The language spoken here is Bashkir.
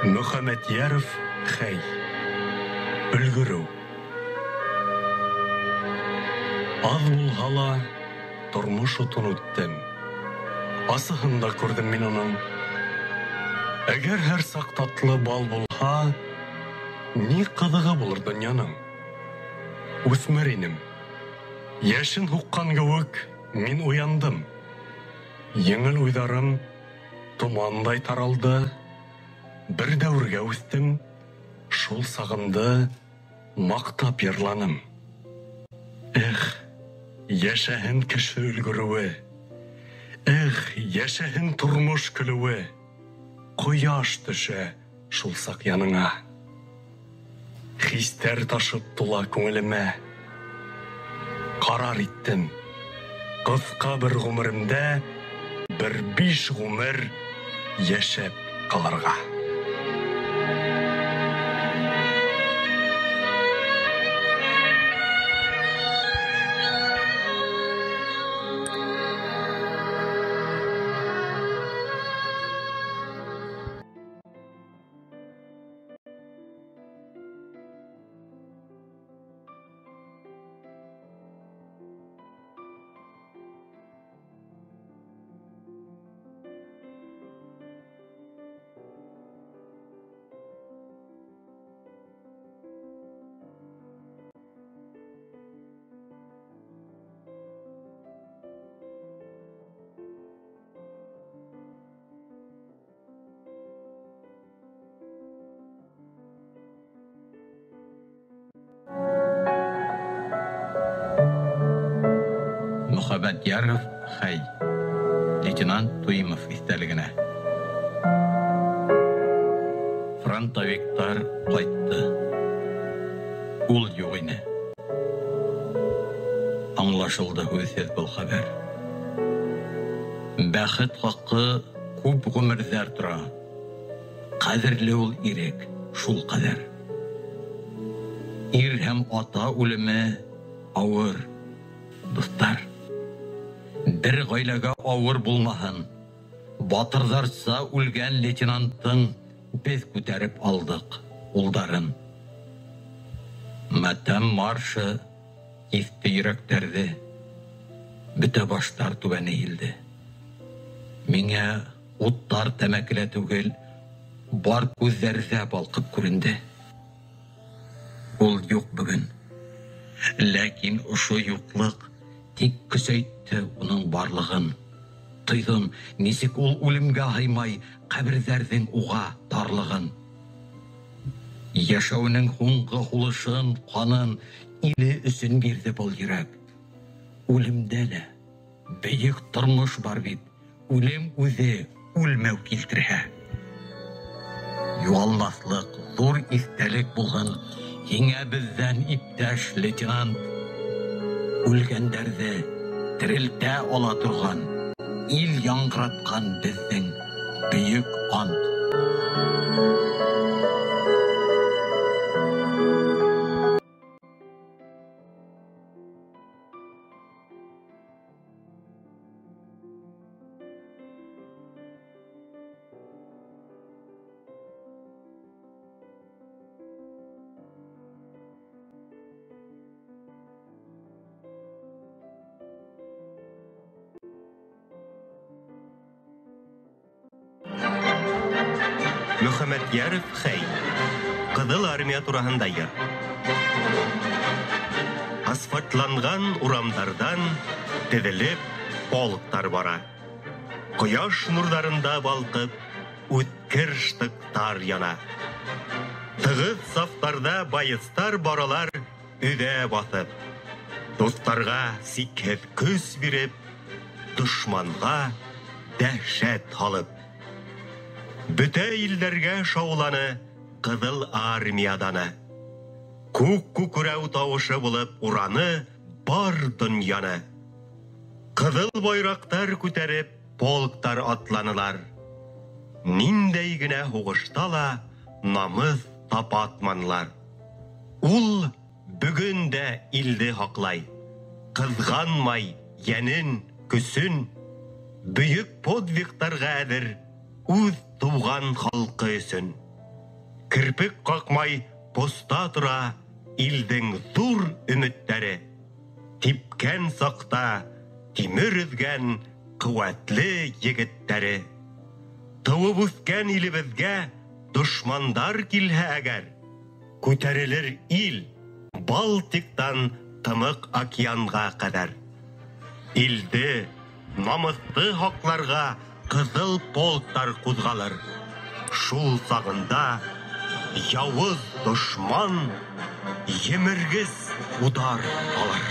Мөхәммәтйәров Хәй. Өлгөрөү. Аҙ булһа ла, тормош утын үттем. Асыһын да күрҙем мин уның. Әгәр һәр саҡ татлы бал булһа, ни ҡыҙығы булыр донъяның? Үҫмер инем. Йәшен һуҡҡан кеүек мин уяндым. Еңел уйҙарым томандай таралды. Бер дәүергә үҫтем, шул сағымды маҡтап йырланым. Эх, йәшәһен кеше өлгөрөүе. Эх, йәшәһен тормош көлөүе. Ҡояш төшә шул саҡ яныңа. Хистәр ташып тула күңелемә. Ҡарар иттем. Ҡыҫҡа бер ғүмеремдә бер 5 ғүмер йәшәп ҡалырға. Мөхәммәтйәров Хәй. Лейтенант Туимов иҫтәлегенә. Фронтовиктар ҡайтты. Ул юҡ ине. Аңлашылды һүҙһеҙ был хәбәр. Бәхет хаҡы күп ғүмерҙәр тора. Ҡәҙерле ул ирек шул ҡәҙәр. Ир һәм ата үлеме ауыр, дуҫтар. Бер ғаиләгә ауыр булмаһын. Батырҙарса үлгән лейтенанттың беҙ күтәреп алдыҡ улдарын. Матәм маршы киҫте йөрәктәрҙе. Бөтә баштар түбән эйелде. Миңә уттар тәмәкелә түгел, бар күҙҙәрҙә балҡып күренде. Ул юҡ бөгөн. Ләкин ошо юҡлыҡ тик көсәйтте уның барлығын. Тойҙом, нисек ул үлемгә һыймай ҡәберҙәрҙең уға тарлығын. Йәшәүенең һуңғы һулышын, ҡанын иле өсөн бирҙе был йөрәк. Үлемдә лә бөйөк тормош бар бит, үлем үҙе үлмәү килтерһә. Юғалмаҫлыҡ ҙур иҫтәлек булһын һиңә беҙҙән, иптәш лейтенант. Үлгәндәрҙе терелтә ала торған, ил яңғыратҡан беҙҙең бөйөк ант. Мөхәммәтйәров Хәй. Ҡыҙыл армия тураһында йыр. Асфальтланған урамдарҙан теҙелеп полктар бара. Ҡояш нурҙарында балҡып үткер штыктар яна. Тығыҙ сафтарҙа боецтар баралар өҙә баҫып. Дуҫтарға сикһеҙ көс биреп, дошманға дәһшәт һалып. Бөтә илдәргә шауланы Ҡыҙыл армия даны. Күк күкрәү тауышы булып ураны бар донъяны. Ҡыҙыл байраҡтар күтәреп полктар атланылар. Ниндәй генә һуғышта ла намыҫ тапатманылар. Ул бөгөн дә илде һаҡлай. Ҡыҙғанмай йәнен, көсөн, бөйөк подвигтарға әҙер үҙ тыуған халҡы өсөн. Керпек ҡаҡмай поста тора илдең ҙур өмөттәре. Типкән саҡта тимер өҙгән ҡеүәтле егеттәре. Тыуып үҫкән илебеҙгә дошмандар килһә әгәр, күтәрелер ил Балтиктан Тымыҡ океанға ҡәҙәр. Илде, намыҫты һаҡларға ҡыҙыл полктар ҡуҙғалыр. Шул сағында яуыз дошман емергес удар алыр.